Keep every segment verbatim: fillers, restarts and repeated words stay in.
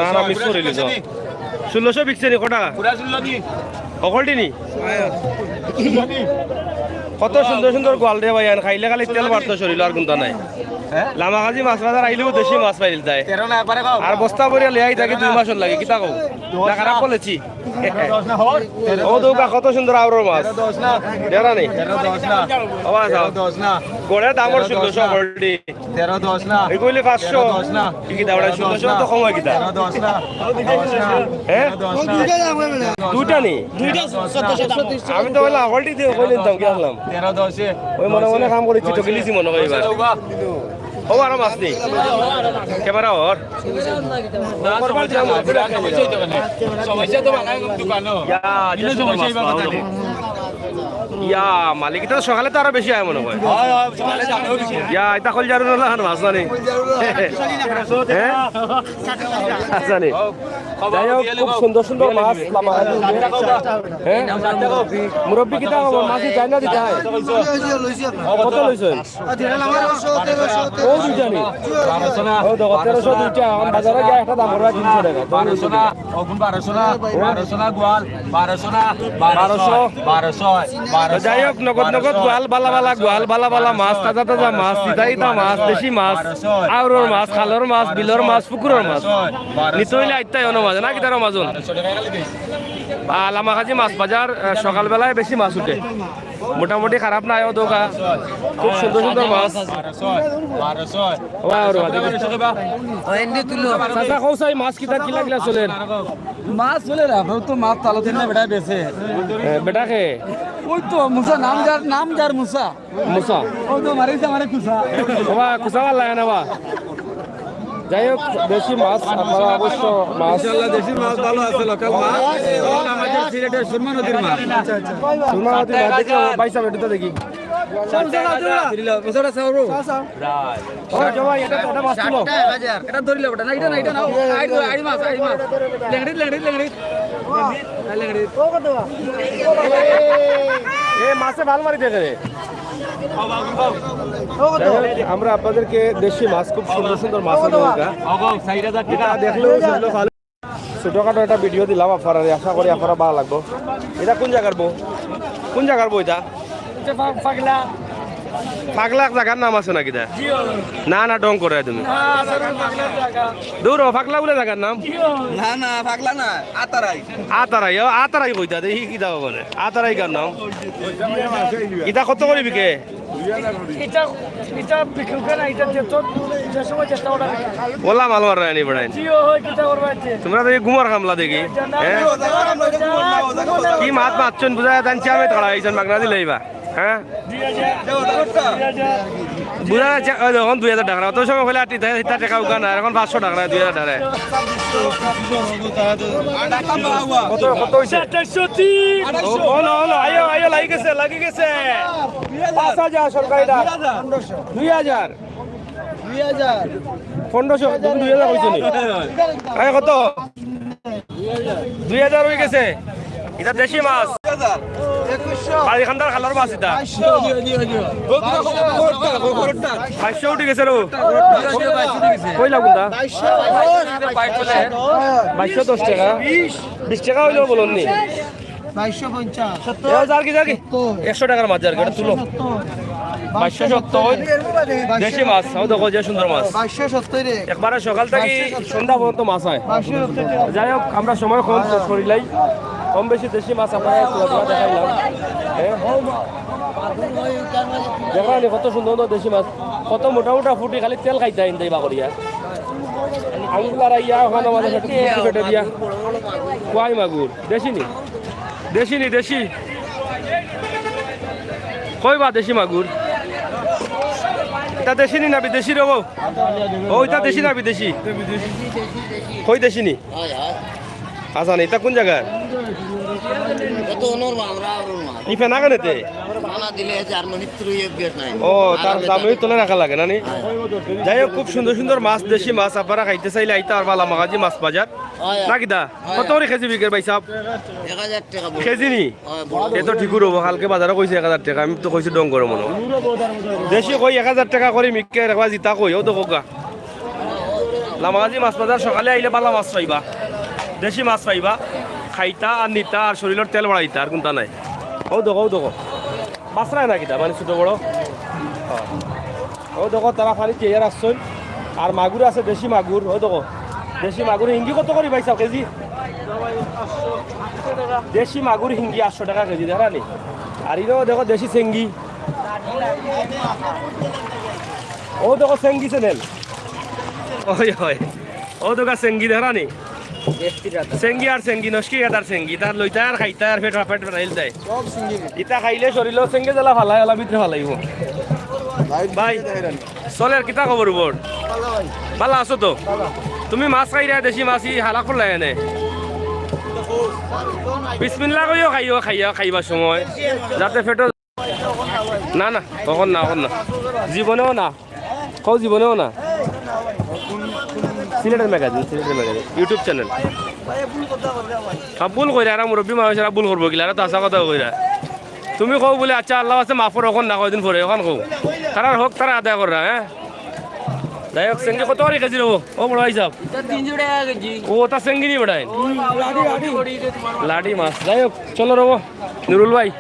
না, না, মিস করিলি তো। ষোলোশো বিকছে নি কটা? হকলটি নি? কত সুন্দর সুন্দর গোয়াল রে ভাই, আর খাইলে খালি তেল বাড়তো শরীল, আর কুন্তা নাই। লামাকাজি মাছ বাজার আইলেও দেশি মাছ পাইল তাই। আর বস্তা ভরিয়া লিয়াই থাকি দুই মাসর লাগি, কিতা কও? না, খারাপ বলেছি। ও দৌকা, কত সুন্দর আওরর মাছ। তেরো নি? ও, আচ্ছা। গড়ে দামর ষোলোশো, গড়ি। তেরো দশ না। এগুলি পাঁচশো। তেরো দশ না। কি কি দাম? তেরো দশ ষোলোশো না। তো কম হয় কিতা? তেরো দশ না। হ্যাঁ? তেরো দশ না। দুইটা নি? দুইটা সতেরোশো দাম। আমি তো বললাম, হকলটি দিয়ে কইলেন দাম, কি আসলাম? তেরো দশে। ওই মনে মনে কাম করেছি, ঠকিলিছি মনে হয় এবার। ও, আরো মাছ নি? ক্যামেরা ওর। সমস্যা তো বানায় দোকানো। ইয়া, যে সমস্যা মাছ পাওয়া যাবে। ইয়া, মালিক, ইতা তো সকালে তো আরো বেশি আয় মনে হয়। ইয়া, ইতা কইল জারু না, না, মাছ জানি। হ্যাঁ? আচ্ছা, নি। যাই হোক, খুব সুন্দর সুন্দর মাছ, লামাকাজি। হ্যাঁ? মুরব্বি, কিতা খবর? মাছ দিতায় না দিতায়? কত লইছেন? ও দুইটা নি? ও দেখো, তেরোশো দুইটা, এখন বাজারে গিয়া একটা দাম করবা তিনশো টাকা। বারোশো না, অগুন বারোশো না, বারোশো না গোয়াল, বারোশো না, বারোশো, বারোশো, বারোশো। যাই হোক, নগদ নগদ গোয়াল, বালা বালা গোয়াল, বালা বালা মাছ, তাজা তাজা মাছ, তিতা তিতা মাছ, দেশি মাছ, আওরর মাছ, খালর মাছ, বিলর মাছ, পুকুরর মাছ। নিতে অইলে আইতায় অনো মাঝে, না কিতার মাঝে? আহ, লামাকাজি মাছ বাজার, আহ, সকালবেলায় বেশি মাছ উঠে। মোটামুটি খারাপ না, ও দৌকা। খুব সুন্দর সুন্দর মাছ। বারোশো, বারোশো। ওয়া, ওরে বাবা। ও, এমনি তুলো। চাচা, কও চাই মাছ কিতা কি লাগলা চলের? মাছ চলের, আপনার তো মাছ তালো তিন না বেটা বেচে। এ, বেটা কে? ওই তো মুসা, নাম যার, নাম যার মুসা। মুসা। ও তো মারিছে আমারে কুসা। বাবা, কুসা ভালা লাগে না বা? যাই হোক, দেশি মাছ, আপনারা অবশ্য মাছ। ইনশাআল্লাহ, দেশি মাছ ভালো আছে, লোকাল মাছ। এবং আমাদের সিলেটের সুরমা নদীর মাছ। সুরমা নদীর মাছ, দেখি, ও ভাই সাহেব, এটা তো দেখি। ও, জমাই, এটা, এটা মাছ তুলো। এটা ধরিলে ওটা, না, এটা না, এটা না, ও, আড়ি, আড়ি মাছ, আড়ি মাছ। লেংড়ি, লেংড়ি, লেংড়ি। হ্যাঁ, লেংড়ি। এ, মাছে ভাল মারি দেখে রে। যাই হোক, আমরা আপনাদেরকে দেশি মাছ, খুব সুন্দর সুন্দর মাছ আছে নৌকা। এটা দেখলেও সুন্দর ভালো। ছোটখাটো একটা ভিডিও দিলাম আপনারা, আশা করি আপনারা ভালো লাগবো। এটা কোন জায়গার বউ? কোন জায়গার বউ এটা? পাগলা। পাগলা জায়গার নাম আছে নাকি এটা? না, না, ঢং করে তুমি। দূর হ, পাগলা বলে জায়গার নাম? না, না, পাগলা না, আতারাই। আতারাই, ও, আতারাই কইতা, দেখি কিতা বলে। আতারাই কার নাম? ইটা কত করি বিকে? এটা, এটা বিক্রি করে না, এটা যে তোর যে সময় যেটা অর্ডার। ওলা মাল মারা আনি বেড়াইন। জিও হয়, কিতা করবা আছে? তোমরা তো এই গুমর কামলা দেখি। হ্যাঁ? কি মাত মাতছন বুঝা যায়, তান চেয়ারম্যান খাড়া হইছন, মাগনা দিলে এইবা। হ্যাঁ? দুই হাজার, দুই হাজার। বুঝা যাচ্ছে, ওই দেখুন, দুই হাজার টাকা। অত সময় হলে আটটি, তাই, তাই টাকা উঠা না, এখন পাঁচশো টাকা, দুই হাজার টাকা। কত, কত হইছে? চারশো তিন। ও, হলো, হলো, আইও, আইও, লাগি গেছে, লাগি গেছে। পাঁচ হাজার সরকারিটা। দুই হাজার। দুই হাজার। পনেরোশো, তুমি দুই হাজার কইছো নি? এই কত? দুই হাজার হয়ে গেছে। এটা দেশি মাছ। একুশশো। বাড়িখান্দার খালর মাছ এটা। বাইশশো। বাইশশো উঠি গেছে রে। কইলা কোনটা? বাইশশো দশ টাকা। বিশ টাকা হইলেও বলুন নি। বাইশশো পঞ্চাশ। এ, যার কি, যার কি? সত্তর। একশো টাকার মাছ, যার কি, এটা তুলো। সত্তর। বাইশশো সত্তর। দেশি মাছ, ও দেখো যে সুন্দর মাছ। বাইশশো সত্তর রে। একবারে সকাল থাকি বাইশশো সত্তর। সন্ধ্যা পর্যন্ত মাছ হয়। বাইশশো সত্তর রে। যাই হোক, আমরা সময় কম, শেষ করিলাই। কম বেশি দেশি মাছ আপনারা একটু আপনারা দেখাইলাম। হ্যাঁ? দেখলাম নি কত সুন্দর সুন্দর দেশি মাছ, কত মোটা মোটা ফুটি, খালি তেল খাইতা ইন দেবা করিয়া। আঙ্গুল আর ইয়া ওখানে আমাদের সাথে ফুটি কেটে দিয়া। কই মাগুর? দেশি নি? দেশি নি, দেশি? কই বা দেশি মাগুর? এটা দেশি নি না বিদেশি রে গো? ও, এটা দেশি না বিদেশি? কই দেশি নি? আচ্ছা, নি, এটা কোন জায়গার? এটা তো অনর মা, আমরা অনর মা। ই ফেনা কেনেতে? খানা দিলে জার্মানি থ্রু ইয়ে বিয়ার নাই। ও, তার দামে তুলে রাখা লাগে না নি? যাই হোক, খুব সুন্দর সুন্দর মাছ, দেশি মাছ আপনারা খাইতে চাইলে আইতা পারবা লামাকাজি মাছ বাজার। হয়, হয়। না কিতা? হয়, কত হয়। করে কেজি বিকের ভাই সাহেব? এক হাজার টাকা বড়। কেজি নি? হয়, বড়। এ তো ঠিকই রইব, কালকে বাজারে কইছে এক হাজার টাকা, আমি তো কইছি ডং করে মনে হয়। দেশি কই এক হাজার টাকা করে মিকের, একবার জিতা কই, ও তো কোকা। লামাগাজি মাছ বাজার, সকালে আইলে বালা মাছ পাইবা, দেশি মাছ পাইবা, খাইতা আর নিতা আর শরীলর তেল বাড়াইতা, আর কুনতা নাই। অউ দেখো, অউ দেখো, মাছ নাই না কিতা, মানে ছোট বড়। অউ দেখো, তারা খালি চেয়ার আসছইন, আর মাগুর আছে, দেশি মাগুর। অউ দেখো, দেশি মাগুর হিঙ্গি কত করি পাইছাও কেজি? দেশি মাগুর হিঙ্গি আটশো টেকা কেজি, দেখরানি। আর ইনো দেখো, দেশি চেঙ্গি। অউ দেখো, চেঙ্গি চ্যানেল। অয়, অয়। অউ দেখো, চেঙ্গি দেখরানি। চেঙ্গি আর চেঙ্গি, নস্কি আর চেঙ্গি। ইতা লইতা আর খাইতা আর পেট, পেট ফাটাইল দেয়। সব সিঙ্গি। ইতা খাইলে শরীলর চেঙ্গি জ্বালা ফালাই, অলা ভিতরে ফালাইবো। ভাই, ভাই। চলের কিতা খবর বড়? ভালা আছো তো? তুমি মাছ খাইরায়, দেশি মাছ, ই হালাক করলায় এনে। বিসমিল্লাহ কইও খাইও, খাইয়া খাইবার সময় যাতে পেটো। না, না, অখন না, অখন না, জীবনেও না। কও, জীবনেও না। সিলেটের ম্যাগাজিন, সিলেটের ম্যাগাজিন, YouTube চ্যানেল। ভুল কইরা, এরা মুরব্বি মানুষ, এরা ভুল করবো কিলা, এরা তো হাছা কথা কইরা। তুমি কও বুলে, আচ্ছা, আল্লাহ আছে, মাফ করো, অখন না, কয়দিন পরে, অখন কও। তারার হক তারা আদায় কররা, হ্যাঁ? যাই হোক, চেঙ্গি কত করি কেজি রে? ও বড় ভাইসাব। ইটা তিনশো টেকা কেজি। ও, তা চেঙ্গি নি বেটাইন? ও, লাডি, লাডি। লাডি মাছ। যাই হোক, চলো রে, নুরুল ভাই।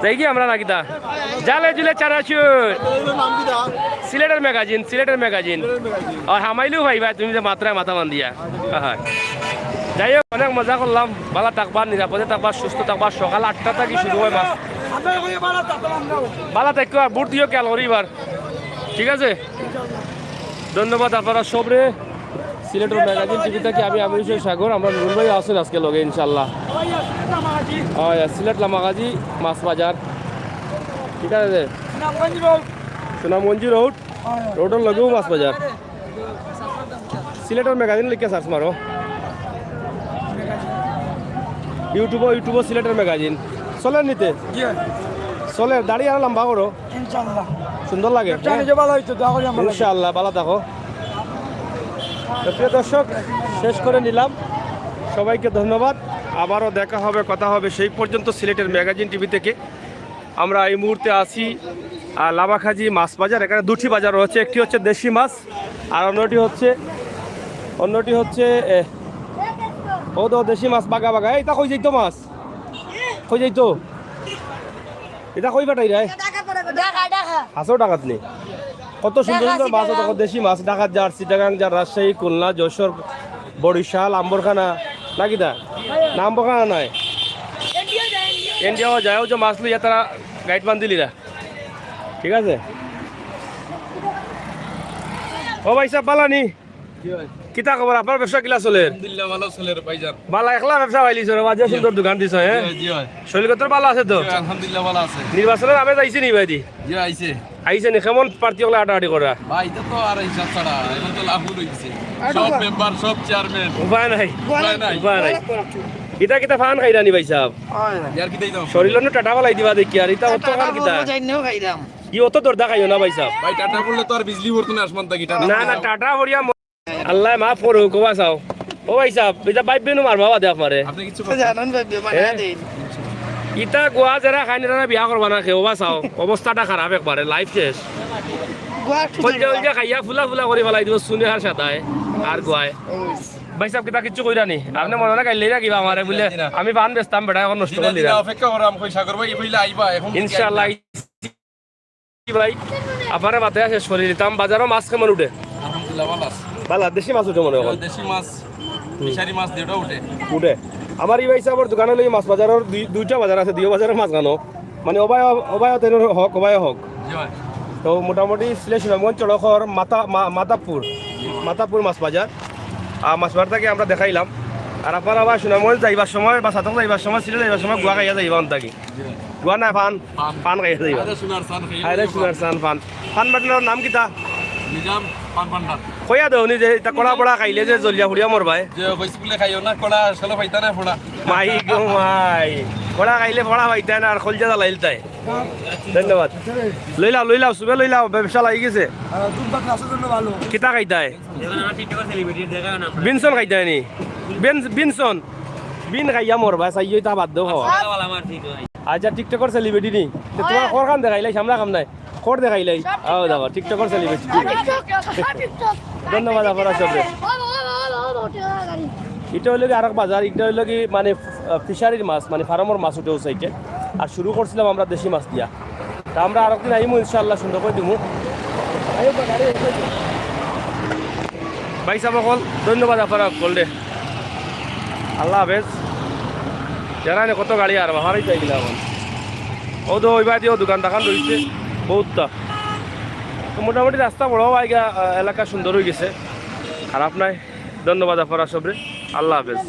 যাইগি আমরা না কিতা? জালে জুলে চারা চুর। সিলেটের ম্যাগাজিন, সিলেটের ম্যাগাজিন। আর হামাইলেও ভাই, ভাই, তুমি যে মাত্রায় মাথা বান্ধিয়া। হ্যাঁ। যাই হোক, অনেক মজা করলাম। বালা থাকবা, নিরাপদে থাকবা, সুস্থ থাকবা। সকাল আটটা থাকি শুরু অয় মাছ। বালা থাকিও, আর ভোট দিও খেয়াল করি এবার। ঠিক আছে? ধন্যবাদ আপনারা সবরে। সিলেটের ম্যাগাজিন টিভি থাকি আমি আমির হোসেন সাগর, আমরা নুরুল ভাই আছইন আজকে লগে ইনশাআল্লাহ। অয়, সিলেট লামাগাজি মাছ বাজার। ঠিক আছে? সুনামগঞ্জ রোড। রোডর লগেউ মাছ বাজার। সিলেটের ম্যাগাজিন লিখিয়া সার্চ মারো। YouTube-ও, YouTube-ও সিলেটের ম্যাগাজিন। চলের নিতে? চলের, দাড়ি আরো লম্বা করো। ইনশাআল্লাহ। সুন্দর লাগে, ব্যবসা হ্যাঁ? বাণিজ্য ভালা অইতো, দোয়া করি আমরা। ইনশাআল্লাহ, ভালা থাকো। তো প্রিয় দর্শক, শেষ করে নিলাম। সবাইকে ধন্যবাদ। আবারও দেখা হবে, কথা হবে। সেই পর্যন্ত সিলেটের ম্যাগাজিন টিভি থেকে আমরা এই মুহূর্তে আছি, আহ, লামাগাজি মাছ বাজার। এখানে দুটি বাজার রয়েছে, একটি হচ্ছে দেশি মাছ, আর অন্যটি হচ্ছে, অন্যটি হচ্ছে, এ, ও তো দেশি মাছ বাগা বাগা। এই, ইতা কই যাইতো মাছ? কই যাইতো? ইতা কই পাঠাইরায়? ঢাকা, ঢাকা। আছেও ঢাকাত নি? কত সুন্দর সুন্দর মাছ, দেখো, দেশি মাছ, ঢাকাত যার, চিটাগাং যার, রাজশাহী, খুলনা, যশোর, বরিশাল, আম্বরখানা, না কিতা? না, আম্বরখানা নায়। ইন্ডিয়াও যায়, অউ যে মাছ লইয়া তারা গাইট বান্ধিলিরা। ঠিক আছে? ও ভাইসাব, ভালা নি? জি ভাই। কিতা খবর? আপনার ব্যবসা কিলা চলের? আলহামদুলিল্লাহ, ভালা চলের ভাইজান। ভালা, একলা ব্যবসা পাইলিছো রে, বাজে সুন্দর দোকান দিছো, হ্যাঁ? জি ভাই, জি ভাই। শরীল গতর ভালা আছে তো? জি ভাই, আলহামদুলিল্লাহ, ভালা আছে। নির্বাচনর আমেজ আইছে নি ভাইদি? জি, আইছে। আইছে নি? কেমন প্রার্থী অকলে আটাআটি কররা? ভাই, ইটা তো আর হিসাব ছাড়া, এখন তো লাফুল অইছে। সব মেম্বার, সব চেয়ারম্যান। উপায় নাই। উপায় নাই। উপায় নাই। ইতা কিতা পান খাইরা নি ভাইসাব? ইয়ার কিতা ইতা? শরীল নু টাটা ফালাই দিবা দেখি, আর ইতা অত খান কিতা? ই অত দরদা খাইও না ভাইসাব। ভাই, টাটা পড়লে তো আর বিজলি পড়তো না আসমান থাকি, টাটা না, না, টাটা পড়িয়া আল্লায় মাফ করুক, ওবা চাও। ও ভাইসাব, ইতা ভাইবে নু মারবা বাদে আপনারে। আপনি কিছু জানেন ভাইবে, মানে হ্যাঁ? ইতা গুয়া যেরা খাইন, এরা বিয়া করবা না কেউ, ওবা চাও। অবস্থাটা খারাপ একবারে, লাইফ শেষ। গুয়া একটু কলজা উলজা খাইয়া ফুলা ফুলা করি ফালাই দিবো, চুনে আর সাদায়, আর গুয়ায়। ভাইসাব, কিতা কিচ্ছু কইরা নি? আপনে মনো না গাইল্লাই রাখিবা আমারে বুলে, আমি পান বেচতাম, বেটা অখন নষ্ট করি দিলা। অপেক্ষা করাম, কই সাগর ভাই, কইলে আইবা, এখন ইনশাআল্লাহ। ভাই, আপনারে মাতে আছে শরীর, তাম বাজারো মাছ কেমন উঠে? আলহামদুলিল্লাহ, ভালা আছে। ভালা, দেশি মাছ উঠে মনে অয়। দেশি মাছ, ফিশারি মাছ দুইটা উঠে। উঠে। আমার ই ভাইসাবর দোকানো লই মাছ বাজারর দুই, দুইটা বাজার আছে, দুইও বাজারর মাছ খানো। মানে ওবায়, ওবায় তেনর হক, ওবায় হক। জি ভাই। তো মোটামুটি সিলেট সুনামগঞ্জ সড়কর মাতা-, মা-, মাতাবপুর, মাতাবপুর মাছ বাজার। আর মাছ বাজার থাকি আমরা দেখাইলাম। আর আপনারা আবার সুনামগঞ্জ যাইবার সময় বা ছাতক যাইবার সময়, সিলেট যাইবার সময় গুয়া খাইয়া যাইবা অন থাকি। গুয়া না পান? পান। পান খাইয়া যাইবা। আরে সোনার চান খাইয়া আরে যাইবা। সোনার চান পান। পান বাটলার নাম কিতা? নিজাম পান ভান্ডার। কইয়া দেও নি যে ইতা কড়া পড়া খাইলে যে জ্বলিয়া পুড়িয়া মরবায়। যে কইছি বুলে খাইও না, কড়া আসলে পাইতা না পড়া। মাই গো মাই। কড়া খাইলে পড়া পাইতা না আর কলজা জ্বালাইল তাই। ধন্যবাদ। লইলাও, লইলাও, সুবে লইলাও, ব্যবসা লাগি গেছে। আর দুধ ভাত রাসের জন্য ভালো। কিতা খাইতায়? বিনসন খাইতায় নি? বিন-, বিনসন? বিন খাইয়া মরবায়, চাইও ইতা বাদ দেও খাওয়া। আচ্ছা, TikTok-র celebrity নি? তে তোমার খবর খান দেখাইলাই, সামনা কাম নাই। খবর দেখাইলাই। আও দেখো, টিকটকর সেলিব্রিটি। ধন্যবাদ আপনারা সবরে। ইটা অইলো কি আরক বাজার, ইটা অইলো কি মানে ফিশারির মাছ, মানে ফার্মর মাছ উঠে ও সাইডে। আর শুরু করছিলাম আমরা দেশি মাছ দিয়া। তা আমরা আরক দিন আইমু ইনশাআল্লাহ, সুন্দর করি দিমু। ভাই সাহেব অকল, ধন্যবাদ আপনারা অকলরে। আল্লাহ হাফেজ। যারা এনে কত গাড়ি আর বাহারাই যাই গেলাম এখন। ও তো ওই বাদিও দোকান দাকান রইছে বহুতটা। তো মোটামুটি রাস্তা বড় অইগা, আহ, এলাকা সুন্দর অই গেছে, খারাপ নাই। ধন্যবাদ আপনারা সবরে, আল্লাহ হাফেজ।